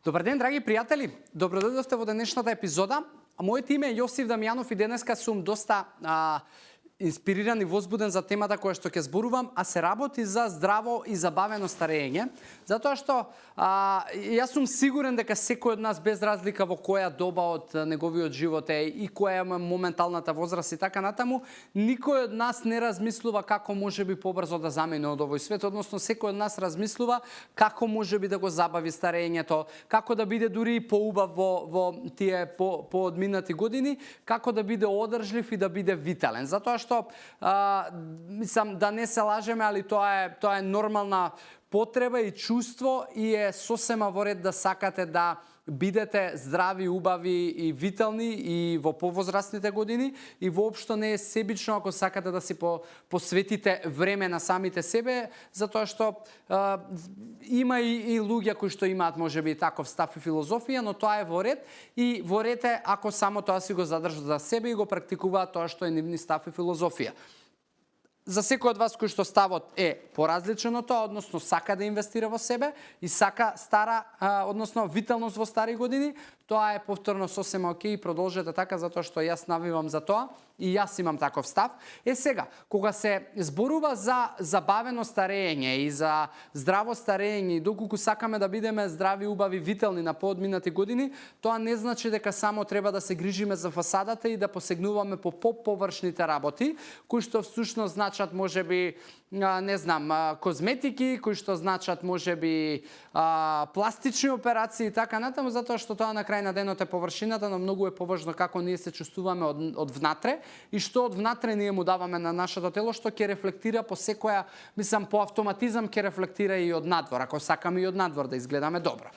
Добар ден, драги пријатели. Добродојдовте во денешната епизода. Моето име е Јосиф Дамјанов и денеска сум доста инспириран и возбуден за темата која што ќе зборувам, а се работи за здраво и забавено старење. Затоа што јас сум сигурен дека секој од нас, без разлика во која доба од неговиот живот е и која е моменталната возраст и така натаму, никој од нас не размислува како можеби побрзо да замине од овој свет, односно секој од нас размислува како можеби да го забави старењето, како да биде дури и поубав во тие поодминати години, како да биде одржлив и да биде витален. Затоа што мислам да не се лажеме, али тоа е нормална потреба и чувство и е сосема во ред да сакате да бидете здрави, убави и витални и во повозрастните години и воопшто не е себично ако сакате да си посветите време на самите себе, затоа што има и луѓе кои што имаат можеби таков став и филозофија, но тоа е во ред и во ред е ако само тоа си го задржат за себе и го практикуваат тоа што е нивни став и филозофија. За секој од вас кој што ставот е поразличен од тоа, односно сака да инвестира во себе и сака односно виталност во стари години, тоа е повторно сосема окей, продолжете така затоа што јас навивам за тоа и јас имам таков став. Сега, кога се зборува за забавено старење и за здраво старење и доколку сакаме да бидеме здрави, убави, витални на поодминати години, тоа не значи дека само треба да се грижиме за фасадата и да посегнуваме по поповршните работи, кои што всушност значат можеби не знам, козметики, кои што значат можеби пластични операции и така натаму, затоа што тоа на крај на денот е површината, но многу е поважно како ние се чувствуваме од внатре и што од внатре ние му даваме на нашето тело, што ќе рефлектира по секоја, мислам, по автоматизам ќе рефлектира и од надвор, ако сакаме и од надвор да изгледаме добро.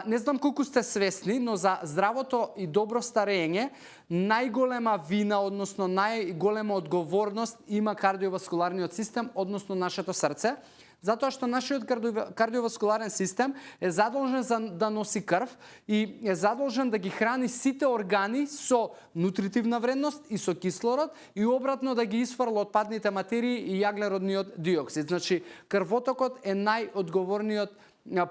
Не знам колку сте свесни, но за здравото и добро старење најголема вина, односно најголема одговорност има кардиоваскуларниот систем, односно нашето срце, затоа што нашиот кардиоваскуларен систем е задолжен да носи крв и е задолжен да ги храни сите органи со нутритивна вредност и со кислород и обратно да ги исфрла отпадните материи и јаглеродниот диоксид. Значи, крвотокот е најодговорниот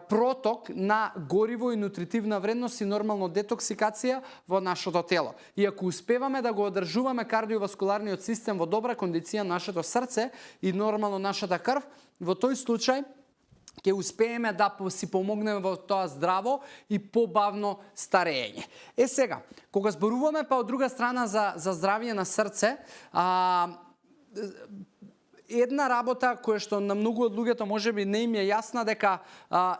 проток на гориво и нутритивна вредност и нормално детоксикација во нашето тело. И ако успеваме да го одржуваме кардиоваскуларниот систем во добра кондиција, нашето срце и нормално нашата крв, во тој случај ќе успееме да си помогнеме во тоа здраво и побавно старење. Сега, кога зборуваме па од друга страна за здравје на срце, една работа која што на многу од луѓето можеби не им е јасна, дека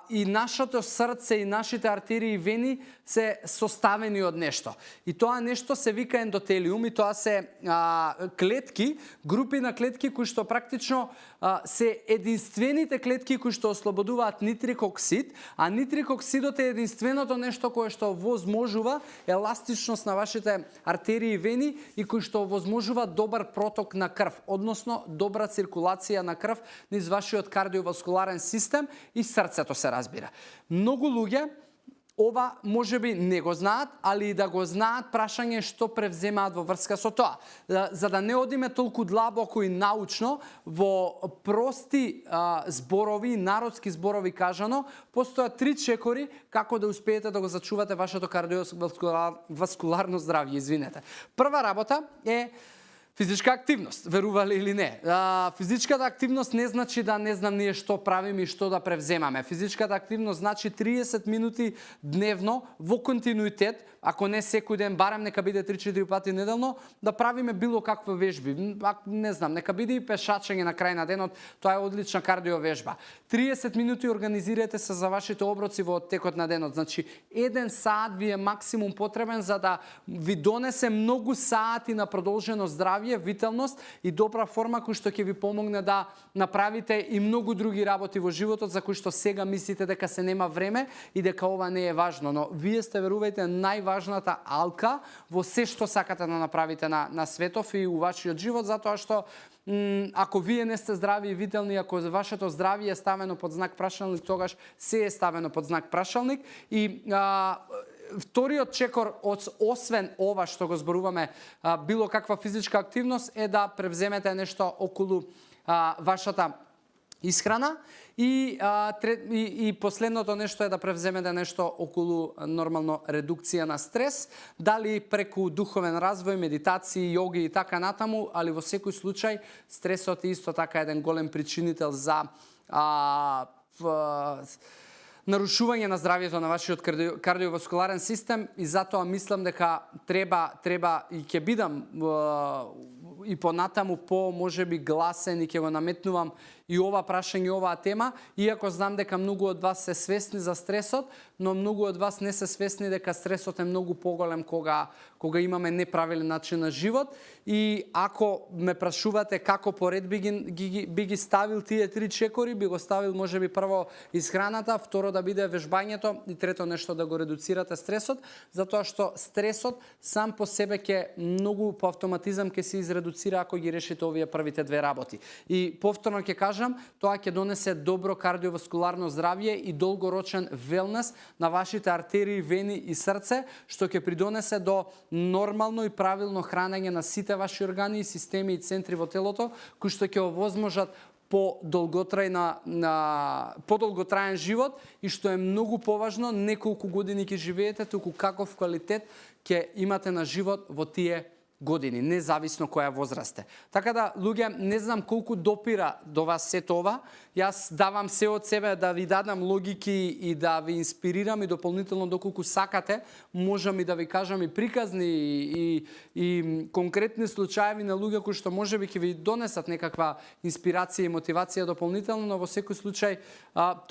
и нашето срце и нашите артерии и вени се составени од нешто. И тоа нешто се вика ендотелиум и тоа се клетки, групи на клетки кои што практично се единствените клетки кои што ослободуваат нитрик оксид, а нитрик оксидот е единственото нешто кое што возможува еластичност на вашите артерии и вени и кои што возможува добар проток на крв, односно добра циркулација на крв низ вашиот кардиоваскуларен систем и срцето се разбира. Многу луѓе ова можеби не го знаат, али и да го знаат, прашање што превземаат во врска со тоа. За да не одиме толку длабоко и научно, во прости зборови, народски зборови кажано, постојат 3 чекори како да успеете да го зачувате вашето кардиоваскуларно здравје, извинете. Прва работа е физичка активност, верували или не. Физичката активност не значи да не знам ние што правиме и што да превземаме. Физичката активност значи 30 минути дневно во континуитет, ако не секој ден, барем нека биде 3-4 пати неделно, да правиме било каква вежби. Не знам, нека биде и пешачење на крај на денот, тоа е одлична кардиовежба. 30 минути организирате се за вашите оброци во текот на денот. Значи, 1 саат ви е максимум потребен за да ви донесе многу саати на продолжено здравје, виталност и добра форма кој што ќе ви помогне да направите и многу други работи во животот за кои што сега мислите дека се нема време и дека ова не е важно, но вие сте, верувајте, најважната алка во се што сакате да направите на светов и у вашиот живот, затоа што ако вие не сте здрави и витални, ако вашето здравје е ставено под знак прашалник, тогаш се е ставено под знак прашалник и вториот чекор, освен ова што го зборуваме, било каква физичка активност, е да превземете нешто околу вашата исхрана и последното нешто е да превземете нешто околу нормално редукција на стрес, дали преку духовен развој, медитација, йоги и така натаму, али во секој случај стресот е исто така еден голем причинител за нарушување на здравјето на вашиот кардиоваскуларен систем и затоа мислам дека треба и ќе бидам и понатаму можеби гласен и ќе го наметнувам и ова прашање, оваа тема, иако знам дека многу од вас се свесни за стресот, но многу од вас не се свесни дека стресот е многу поголем кога имаме неправилен начин на живот. И ако ме прашувате како поред би ги ставил тие 3 чекори, би го ставил можеби прво исхраната, второ да биде вежбањето и трето нешто да го редуцирате стресот, затоа што стресот сам по себе ќе многу по автоматизам ќе се изредуцира ако ги решите овие првите две работи. И повторно ќе кажам, тоа ќе донесе добро кардиоваскуларно здравје и долгорочен велнес на вашите артерии, вени и срце, што ќе придонесе до нормално и правилно хранење на сите ваши органи, системи и центри во телото, кои што ќе овозможат подолготраен живот и што е многу поважно, не колку години ќе живеете, туку каков квалитет ќе имате на живот во тие години, независно која возраст е. Така да, луѓе, не знам колку допира до вас сето ова. Јас давам се од себе да ви дадам логики и да ви инспирирам и дополнително доколку сакате, можам и да ви кажам и приказни и конкретни случаеви на луѓе кои што можеби ќе ви донесат некаква инспирација и мотивација дополнително, но во секој случај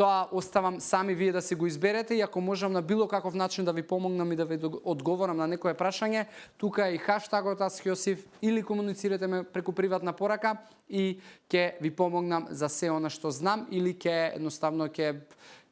тоа оставам сами вие да си го изберете и ако можам на било каков начин да ви помогнам и да ви одговорам на некое прашање, тука е и хаштагот Аз Јосиф или комуницирате ме преку приватна порака и ќе ви помогнам за се она што знам или ќе едноставно ќе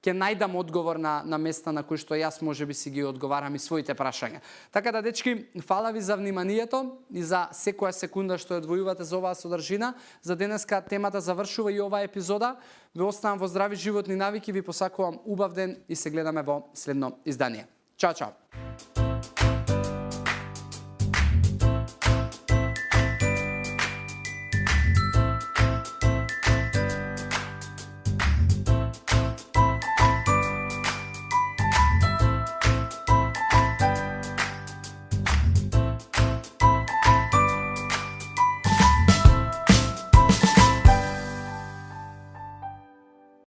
најдам одговор на места на кои што јас можеби си ги одговарам и своите прашања. Така да, дечки, фала ви за вниманието и за секоја секунда што одвојувате за оваа содржина. За денеска темата завршува и оваа епизода. Ве оставам во здрави животни навики, ви посакувам убав ден и се гледаме во следно издание. Чао, чао!